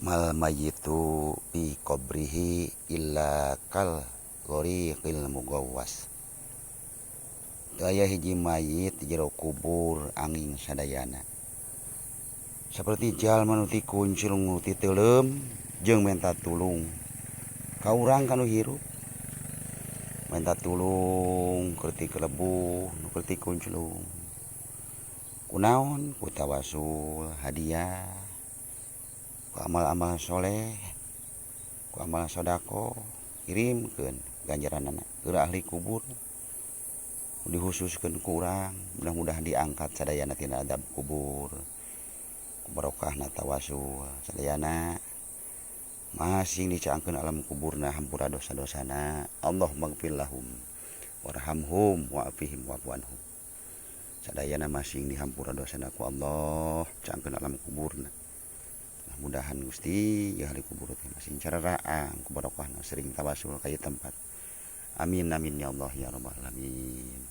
Mal mayyitu fi qabrihi illa kal ghariqil mugawwas. Teu aya hiji mayit di jero kubur anging sadayana. Saperti jalma nu tikunclung nu titeuleum jeung menta tulung ka urang ka nu hirup. Menta tulung keur ti kelebuh nu keur tikunclung. Kunaon? Ku tawasul hadiah, ku amal-amal soleh, ku amal sodako, kirimkeun ganjaranana keur ahli kubur. Dihususkeun ku urang, mudah-mudahan diangkat sadayana tina azab kubur. Ku barokahna tawasul sadayana masing dicaangkeun alam kuburna hampura dosa-dosana. Allahumma gfir lahum warhamhum wa'afihim wa'fu anhum. Sadayana masing dihampura dosana ku Allah, caangkeun alam kuburna. Mudah-mudahan Gusti ya ahli kubur teh masing cararaang ku barokahna sering tawasul ka ieu tempat. Amin amin ya Allah ya rabbal alamin.